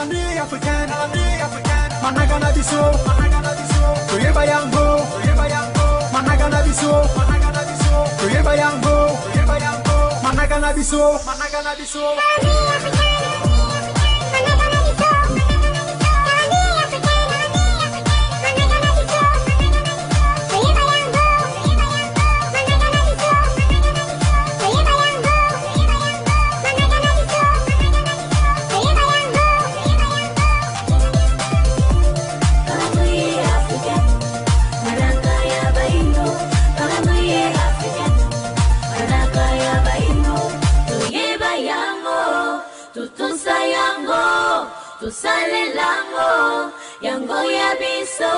Calendrier africain, calendrier africain, manaka na biso, manaka na biso, toyeba yango, toyeba yango, manaka na biso, manaka na biso, toyeba yango, toyeba yango, manaka na biso, manaka na biso. Tosalelango yango ya biso,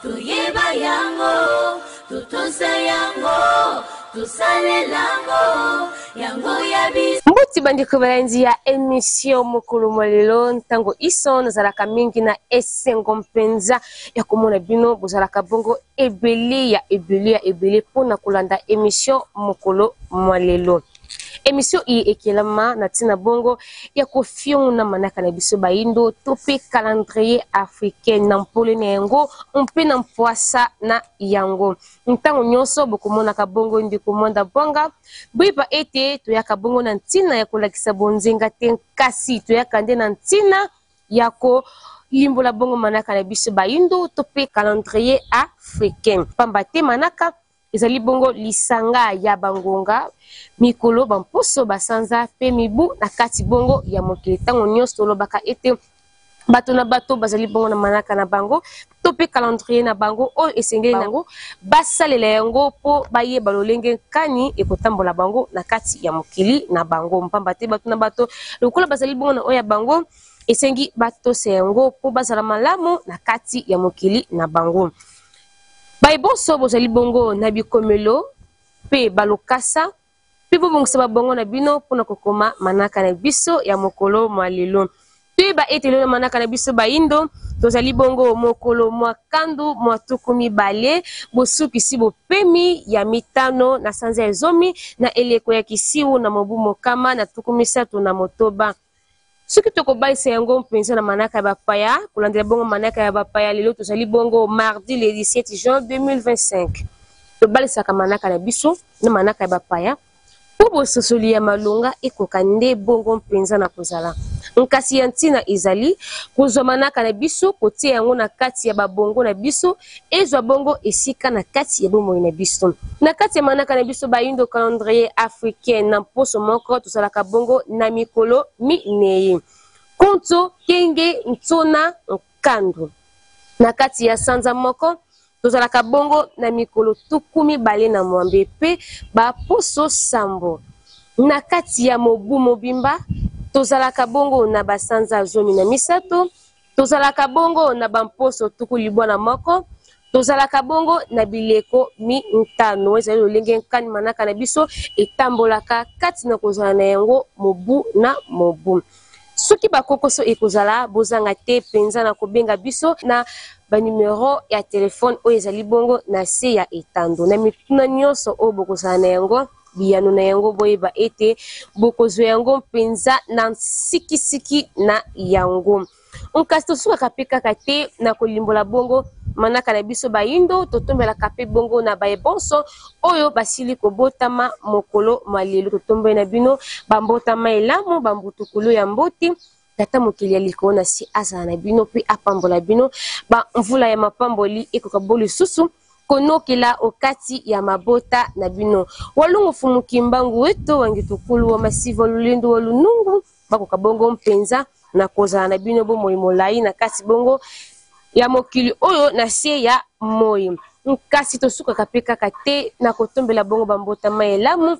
toyeba yango, totosa yango, tosalelango yango ya biso. Mbuti bandeko balandi ya emission mokolo mwa lelo, ntango iso nazalaka mingi na esengo mpenza ya komona bino bozalaka bongo ebele ya ebele ya ebele mpo na kolanda emission mokolo mwa lelo. Emission iye ekelama na ntina bongo ya kofiona manaka na biso bayindo to mpe calendrier africain na mpole na yango mpe na mpwasa na yango. Ntango nyonso bokomonaka bongo ndeko Mwanda Bwanga, boyeba ete toyaka bongo na ntina ya kolakisa bonzenga te, kasi toyaka nde na ntina ya kolimbola bongo manaka na biso bayindo to mpe calendrier africain. Pamba te manaka ezali bongo lisanga ya bangonga, mikolo, bamposo, basanza mpe mibu na kati bongo ya mokili. Ntango nyonso tolobaka ete bato na bato bazali bongo na manaka na bango to mpe calendrier na bango oyo esengeli na yango basalela yango mpo bayeba lolenge kani ekotambola bango na kati ya mokili na bango. Mpamba te bato na bato lokola bazali bongo na oyo ya bango, esengi batosa yango mpo bazala malamu na kati ya mokili na bango. Baye bonso bozali bongo na bikomelo mpe balokasa, mpe bobongisa babongo na bino mpo na kokoma manaka na biso ya mokolo mwa lelo. Toyeba ete lelo na manaka na biso bayindo tozali bongo mokolo mwa kandu mwa 20 bosukisi bopemi ya mitano na sanza ya zomi na eleko ya kisiwu na mobu 136. Soki tokobalisa yango mpenza na manaka ya bapaya, kolandela bongo manaka ya bapaya, lelo tozali bongo mardi le 17 juin 2025. Tobalisaka manaka na biso na manaka ya bapaya mpo bososoli ya malonga ekoka nde bongo mpenza na kozala. Nkasi ya ntina ezali kozwa manaka na biso, kotia yango na kati ya babongo na biso, ezwa bongo esika na kati ya bomoi na biso. Na kati ya manaka na biso bayindo calendrier africain, na mposo moko tozalaka bongo na mikolo minei: Konzo, Kenge, Ntsona, Nkandu. Na kati ya sanza moko tozalaka bongo na mikolo 28 mpe baposo sambo. Na kati ya mobu mobimba tozalaka bongo na basanza 13, tozalaka bongo na bamposo 91, tozalaka bongo na bileko mitano. Ezali lolenge nkani manaka na biso etambolaka kati na kozala na yango mobu na mobu. Soki bakokoso ekozala, bozanga te mpenza na kobenga biso na banumero ya telefone oyo ezali bongo na se ya etando. Na mituna nyonso oyo bokozala na yango, biyano na yango boyeba ete bokozwa yango mpenza na nsikisiki na yango. Kasi tosukaka mpe kaka te na kolimbola bongo manaka na biso bayindo, totombelaka mpe bongo na baye bonso oyo basili kobotama mokolo mwa lelo. Totombeli na bino bambotama elamu, bambutukulu ya mboti. Tata mokili ya likolo na se azala na bino mpe apambola bino. Ba mvula ya mapamboli ekoka bo lisusu konokela okati ya mabota na bino. Walungu fumu Kimbangu weto wangitukulu wa masiva lulendo wa lunungu bakoka bongo mpenza na kozala na bino bomoi molai na kati bongo ya mokili oyo na se ya moi. Kasi tosukaka mpe kaka te na kotombela bongo bambotama elamu.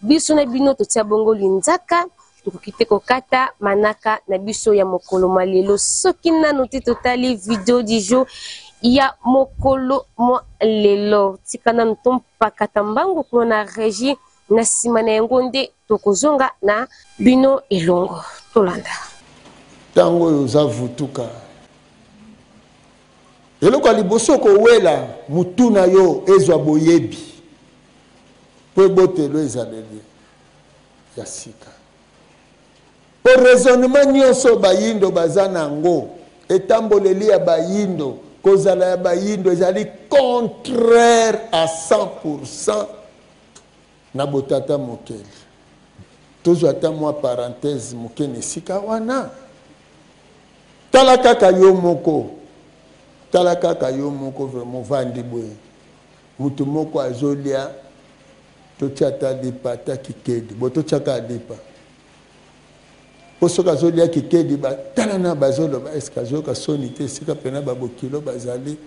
Biso na bino totia bongo linzaka, tokoki te kokata manaka na biso ya mokolo mwa lelo soki nanu te totali video du jour ya mokolo mwa lelo. Tika nanu tompakata mbangu kuna na regie, na nsima na yango nde tokozonga na bino elongo. Tolanda. Ntango oyo oza vutuka, eloko ya liboso kowela mutu na yo ezwa boyebi mpo ebotelo ezaleli ya sika. Po raisonnement nionso bayindo baza nango, etamboleli ya bayindo, kozala ya bayindo ezali contraire à 100% na botata mokeli. Tozwa ata mwa parenthèse moke na esika wana. Tala kaka yo moko, tala kaka yo moko vraiment ovandi boye, moto moko azolia, totia ata lipa ata kikedi, bo totia kaka lipa. Po soki azolia kikedi ba tala na bazoloba est-ce que azoyoka soni te esika pena ba bokilo bazali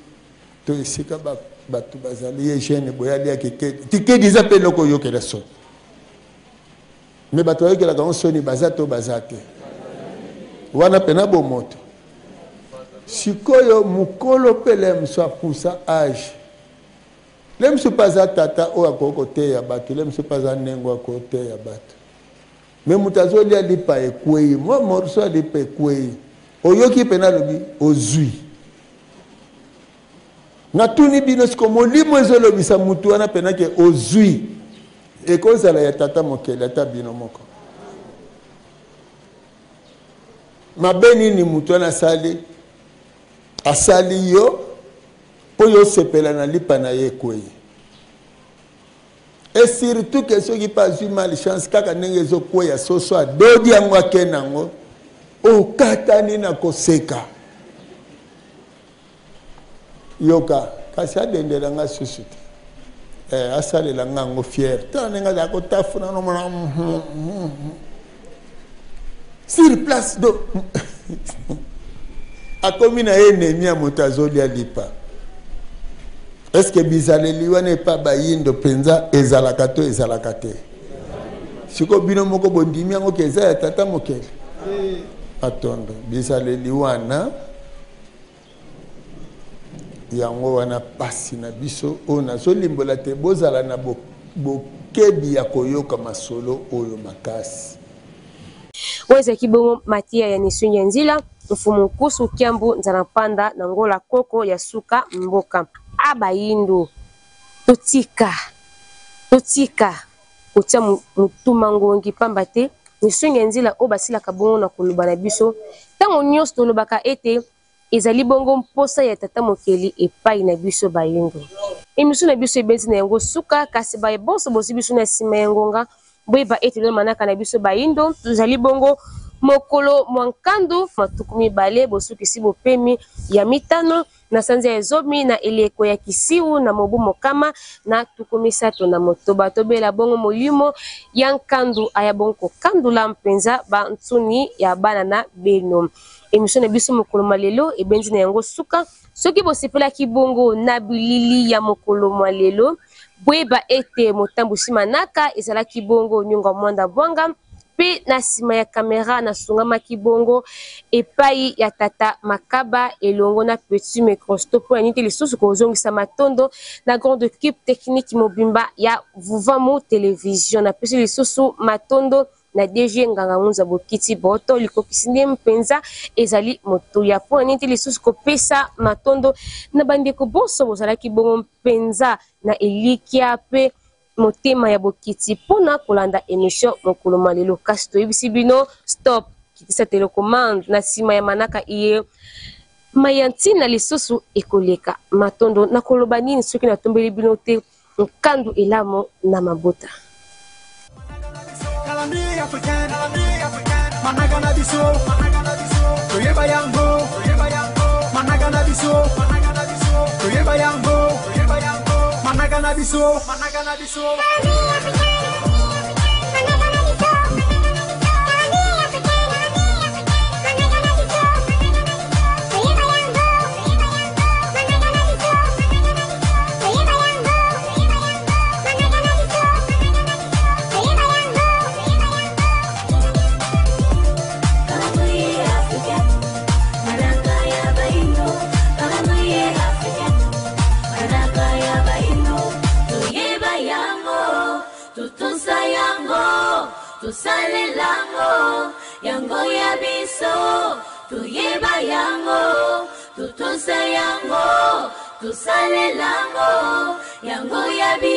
to esika ba bato bazali ye jeune boye alia kikedi. Kikedi eza pe eloko oyokela soni. Mais bato bayokelaka yango soni baza to baza te? Wana pena bomoto. Sikoyo mokolo pe le mosusu apusa age. Le mosusu pe aza tata oyo akoki koteya bato, le mosusu pe aza ndenge akoki koteya bato. Mais moto azolia lipa ekweyi, mwa morceau ya lipa ekweyi, oyoki pena alobi ozwi. Natuni bino siko molimo ezolobisa motu wana pena ke ozwi, ekozala ya tata mokeli ata bino moko. Mabe nini motu wana asali? Asali yo mpo yo osepela na lipa na ye ekweyi. Et surtout que soki pe azui mal chance kaka ndenge ezo kweya soso adodi yango ake nango okatani na koseka yoka kasi adendela nga susu te eh, asalela nga yango fier tala ndenge azala kotafuna nomona sur place do akomi na ye ennemi ya moto azolia lipa. Est ce que bizaleli wana epa bayindo penza ezalaka to ezalaka te? Siko bino moko bondimi yango ke eza ya tata mokeli? Matondo. Bizaleli wana yango wana pasi na biso oyo nazolimbola te, bozala na bokebi ya koyoka masolo oyo makasi. Oyo ezalaki bongo mateya ya Nesongi ya Nzila, Mfumu Nkusu Kiambu Nzala Mpanda na Ngola Koko ya suka mboka. A Bayindo totika, totika kotia mutu mangongi pamba te Nesongi ya Nzila oyo basilaka bongo na koloba na biso tango nionso tolobaka ete Ezali bongo mposa ya Tata Mokeli epayi na biso bayindo. Emission na biso ebeti na yango suka, kasi baye bonso bozwi biso na sima ya ngonga, boyeba ete lelo manaka na biso bayindo, tozali bongo mokolo mwa nkandu mwa 20 bosukisi bopemi ya mitano na sanza ya zomi na eleko ya kisiu na mobu 136. Tobela bongo molimo ya nkandu aya bongo kokandula mpenza ba nsuni ya bana na beno. Emission na biso mokolo mwa lelo ebendi na yango suka. Soki bosepelaki bongo na bilili ya mokolo mwa lelo, boyeba ete motambwisi manaka ezalaki bongo Nyonga Mwanda Bwanga, mpe na sima ya camera nasungamaki bongo epayi ya Tata Makaba elongo na Petit Microsto. Mpo na nini te lisusu kozongisa matondo na grande equipe technique mobimba ya Vuvamu Television. Napesi lisusu matondo na DG Nganga Ngunza Bokiti Boto likokisi nde mpenza ezali motuya. Mpo na nini te lisusu kopesa matondo na bandeko bonso bozalaki bongo mpenza na elikya mpe motema ya bokiti mpo na kolanda emission mokolo mwa lelo. Kasi toyebisi bino stop, kitisa telecommande na nsima ya manaka iye mai ya ntina lisusu ekoleka. Matondo nakoloba nini soki natombeli bino te Nkandu elamu na mabota. Tosalelango yango ya biso toyeba yango totosa yango tosalelango yango ya biso.